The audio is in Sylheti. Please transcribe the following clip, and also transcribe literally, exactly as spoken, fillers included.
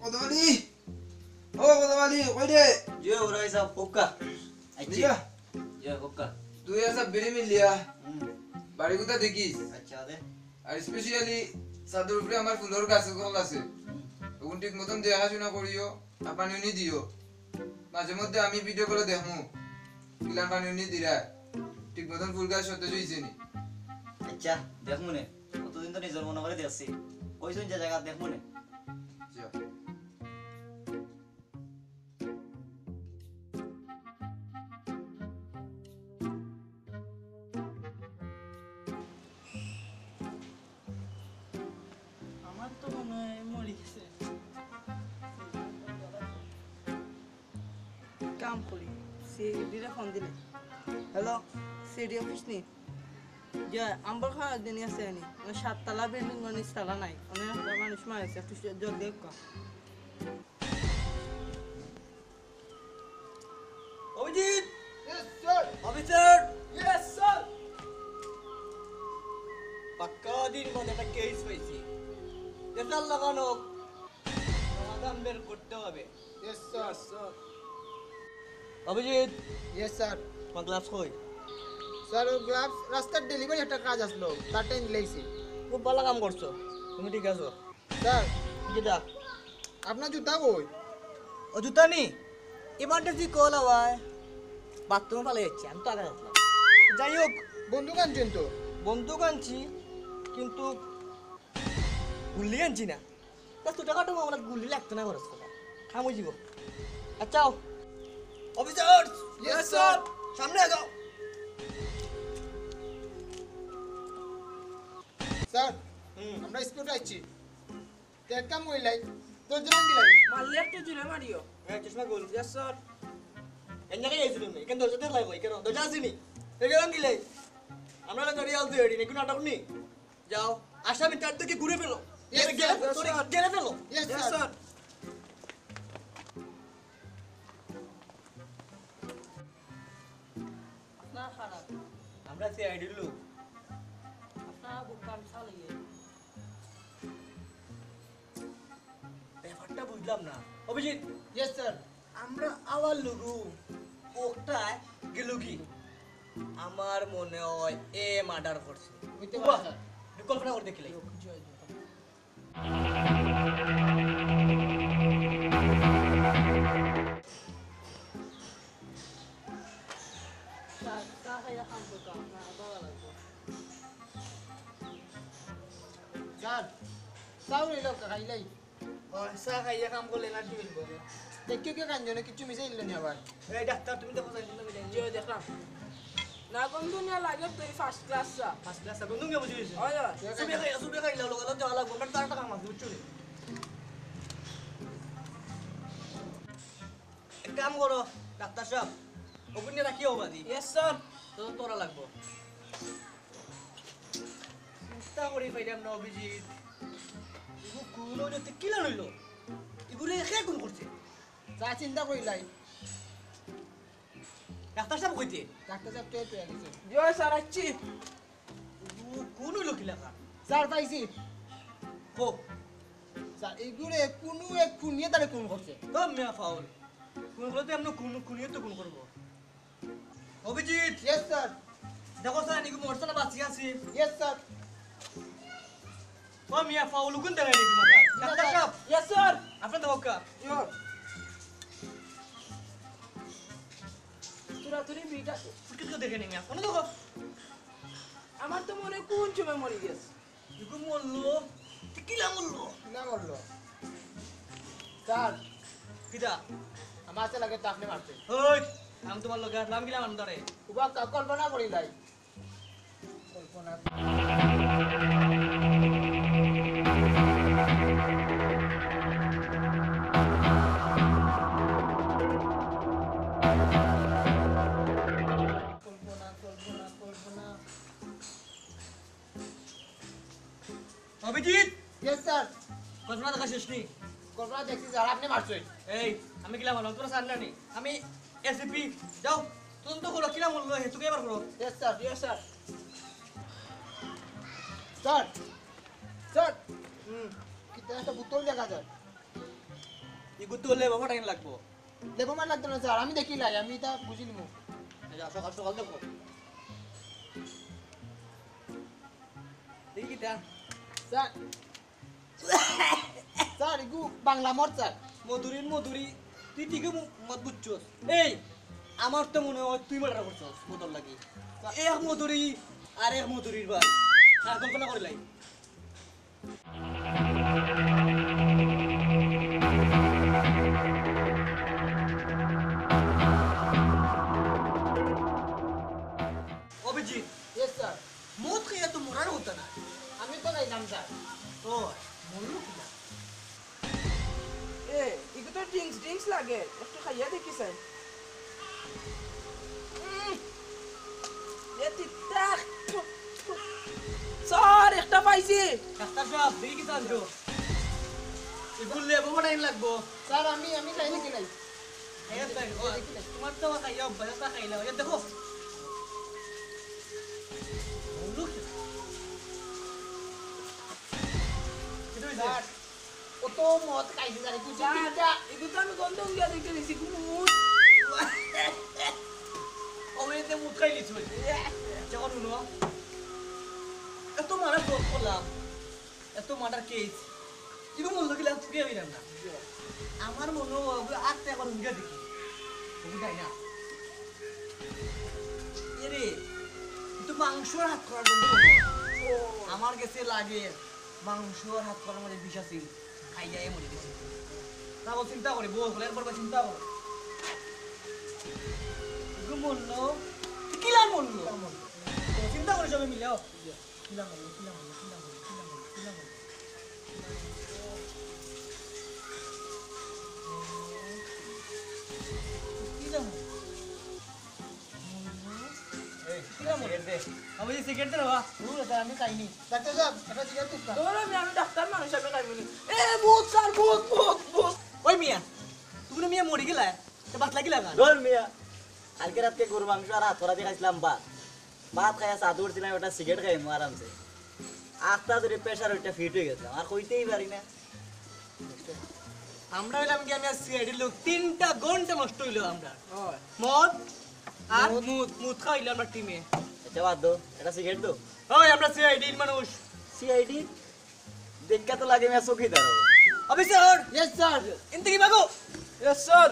কদম আলী, ও কদম আলী, কই রে? জি, ওরা হিসাব হুক্কা। আচ্ছা। নিকা? জি, হুক্কা। তুই আর সাব্বিরে মিলিয়া হুম। বাড়ি গুতা দেখিস। আচ্ছা, দে। আর specially ছাদর উপরে আমার ফুলর গাছ অকল আছে। হুম। অগুন ঠিক মতন দেখাশুনা করিও, আর পানি উনি দিও। মাঝে মধ্যে আমি video call-এ দেখমু, কিলান পানি উনি দিরা, ঠিক মতন ফুল গাছ সতেজ অইছে নি। আচ্ছা, দেখমু নে। অতদিন তো নিজর মনো করি দেখছি। কইছইন যে জাগা দেখমু নে। যা। আমার তো মনে হয় মরি গেছে। কাম করি, সিআইডিরে ফোন দিলে। হ্যালো, সিআইডি অফিস নি? যে আম্বর খাওয়ার দিনই আছে নি, মানে সাততলা বিল্ডিং, মানে নিচতলা নাই, মানে মানুষ মারা গেছে, একটু জলদি হোক। Abhijit! Yes, sir. Officer! Yes, sir. পাক্কা দিন বাদে একটা কেস পাইছি। দেশাল লাগানো সমাধান বের করতে হবে। Yes, sir. Abhijit! Yes, sir. তোমার গ্লাভস কই? স্যার, ও গ্লাভস রাস্তার ডেলিভারি একটা কাজ আসলো, তার টাইম দিলাইছি। খুব ভালো কাম করছো, তুমি ঠিক আছো। স্যার, কিতা? আপনার জুতা কই? ও জুতা নি? ইমার্জেন্সি কল আওয়ায় বাথরুমে ফালাই যাচ্ছি, আমি তো আগে আসলাম। যাই হোক, বন্দুক আনছেন তো? বন্দুক আনছি, কিন্তু গুল্লি আনছি না। তা ছোটখাটো মামলা গুল্লি লাগতো না খরচ করা। কাম অই যিবো। আচ্ছা, অফিসার! Yes, sir. সামনে আগাও। স্যার, হুম। আমরা স্পটে আইছি। তো এক কাম করিলাই, দরজা ভাঙ্গিলাই। মারলে একটু জোরে মারিও। এই চশমা গোল। Yes, sir. এর নাকি এই জুলুম নেই। কেন দরজা দেখলাই কই? কেন দরজা আছে নি? এই যে ভাঙ্গিলাই। আমরা না গাড়ি আলতে রেডি, নাকি নাটক নি? যাও, আসামি তার থেকে ঘুরে ফেলো। Yes, গেলে, sir. Sorry, yes, sir. গেলে ফেলো। Yes, yes, sir. Sir. আপনার খারাপ। আমরা সিআইডির লোক। আপনারা বুক কাম চালিয়ে। ব্যাপারটা বুঝলাম না। অভিজিৎ। Yes, sir. আমরা আওয়ার লগে ওকটায় গেল কি? আমার মনে হয় এ মার্ডার করছে। হইতে উবা, পারে, স্যার। একটু কল্পনা করে দেখিলাই। জি, জি। চা, চা খাইয়া কাম করতাম, না, ভালো লাগবো। স্যার, চা রইল, খাইলাই। ও, চা খাইয়া কাম করলে না, কি বলবো? দেখি কে কান জানে, কিচ্ছু মিশে দিল নি আবার। এই ডাক্তার, তুমি দেখো, জানি না, জি, দেখলাম। না, কোন দুনিয়া লাগে তুই ফার্স্ট ক্লাস চা। ফার্স্ট ক্লাস চা, কোন দুনিয়া বুঝি গেছে? ওই, ওই। সুবে খাই, সুবে খাই, লাও, লাও, যাওয়া লাগবো, আমার তার টাকা মাছ, বুঝছো নি? এক কাম করো, ডাক্তার সাহেব, ওগুন নিয়ে রাখিও বাদি। Yes, sir. তো তোরা লাগবো। চিন্তা করি পাইলাম না, অভিজিৎ। ইগু খুন হইল, তে কিলা হইল? ইগুরে কে খুন করছে? যা চিন্তা করিলাই। ডাক্তার সাহেব কইতে? ডাক্তার সাহেব তো এই তো গেছে। জি, স্যার, আইছি। ইগু খুন হইল কিলা কার? স্যার, পাইছি। কো? স্যার, ইগুরে কুনু এক খুনিয়ে তারে খুন করছে। তো মিয়া ফাউল। খুন করলে তো এমন খুন, খুনিয়ে তো খুন করবো। অভিজিৎ! Yes, sir. দেখো স্যার, ইগু মরছে না বাঁচি আছে? Yes, sir. ও মিয়া, ফাউল গুন দেখাই নাকি মাথা? না, ডাক্তার স্যার। সাহেব! Yes, sir. আপনি দেখো কা? Sure. তোরা তোরে বিটা ফুটকে দেখে নি মিয়া, ফোন দেখো। আমার তো মনে হয় কোন সময় মরে গেছে। ইগু মরলো? তে কিলা মরলো? কিলা মরলো? স্যার, কিতা? আমার আছে লাগে তো আপনি মারছেন। ওই, আমি তোমার লগে আর নাম কিলা মারুম তারে? উবা ক-, কল্পনা করিলাই। কল্পনা। কল্পনা, কল্পনা, কল্পনা। অভিজিৎ! Yes, sir. কল্পনা দেখা শেষ নি? কল্পনা দেখছি, স্যার, আপনি মারছেন। এই, আমি কিলা বললাম, তোরা স্যার না নি? আমি এসিপি, যাও, তদন্ত করো, কিলা মরলো, হে, তুমি এবার করো। Yes, sir. Yes, sir. Sir, sir, হুম। কিতা একটা বোতল দেখা যায়। ইগুত তো লেবু ফাটাইন লাগবো। লেবু ফাটাইন লাগতো না স্যার, আমি দেখিলাই, আমি ইতা বুঝি নিমু। এই যা, সকাল সকাল দেখো। দেখি কিতা? স্যার, স্যার, ইগু বাংলা মদ স্যার। মধুরীর মধুরী, তুই ঠিকই ম-, মদ বুঝছস। এই, আমার তো মনে হয় তুই মার্ডার করছস মদর লাগি। এক মধুরী আর এক মধুরীর ভাই। আর কল্পনা করিলাই। অভিজিৎ। Yes sir. মদ খাইয়া তো মরার কথা না। আমি তো খাইলাম স্যার। ও, মরলো কিনা? এ, ইগু তো ড্রিঙ্কস ড্রিঙ্কস লাগে, একটু খাইয়া দেখি স্যার। উম, এ তিতা। স্যার, একটা পাইছি। ডাক্তার সাহেব, দেখি কিতা আনছো? ইগুর লেবু ফাটাইন লাগবো। স্যার, আমি, আমি খাই নাকি নাই? খাইয়া তাই, ও, তোমার তো খাইয়া অভ্যাস, তা খাই না। এই দেখো। কিতা অইছে? স্যার, অত মদ খাইছে জানি, তুই স্যার, চিন্তা। ইগু তো আমি গন্ধ উঙ্গিয়া দেখতে দিছি, কুমুদ। ও, এতে মুখ খাইলি তুই। যখন হুনো, এত মারা জোর করলাম, এত মার্ডার কেস, ইগু মূল্য গিলা তুকে হইলাম না। আমার মনে হয় ওগু আটটা এখন উঙ্গিয়া দেখি। ওগু তাই না? এরে, কিন্তু মাংসর হাত করার জন্য মনে হয়। আমার গেছে লাগে মাংসর হাত করার মধ্যে বিষ আছে, খাইয়া এ মরে গেছে। তারপর চিন্তা করে, বউ হলে একবার চিন্তা করে। এগু মরলো, কিলা মরলো? তো চিন্তা করে সবাই মিলে, ও, কিলা মরলো, কিলা মরলো, কিলা মরলো, কিলা মরলো, কিলা মরলো। কিলা মরলো? এই, কিলা মরলো? সিগারেট দে। আমি যে সিগারেট দে রে বা। দূর, এটা আমি খাইনি। ডাক্তার সাহেব, এটা সিগারেট দিস না। ধরো মিয়া, আমি ডাক্তার মানুষ, আমি খাইব নি। এ, ভূত স্যার, ভূত, ভূত, ভূত। ওই মিয়া, তুমি না মিয়া মরি গেলা, তে বাতলা কিলা গান? ধর মিয়া, কালকে রাতকে গরু মাংস আর হাতকরা দিয়ে খাইছিলাম ভাত। ভাত খাইয়া চাদু উঠছিলাম, একটা সিগারেট খাইমু আরামসে। আস্তা ধরে প্রেশার ওইটা ফিট হয়ে গেছে, আর কইতেই পারি না। আমরা হইলাম কি, আমি আর সিআইডির লোক, তিনটা ঘন্টা নষ্ট হইলো আমরা। মদ আর মুদ। মুদ, মুদ খাওয়াইলো আমরা টিমে। আচ্ছা, বাদ দাও, এটা সিগারেট দাও। ওই, আমরা সিআইডির মানুষ। সিআইডি? দেখা তো লাগে মিয়া চৌকিদার। অফিসার! Yes sir. ইনতে কি বাগো? Yes sir.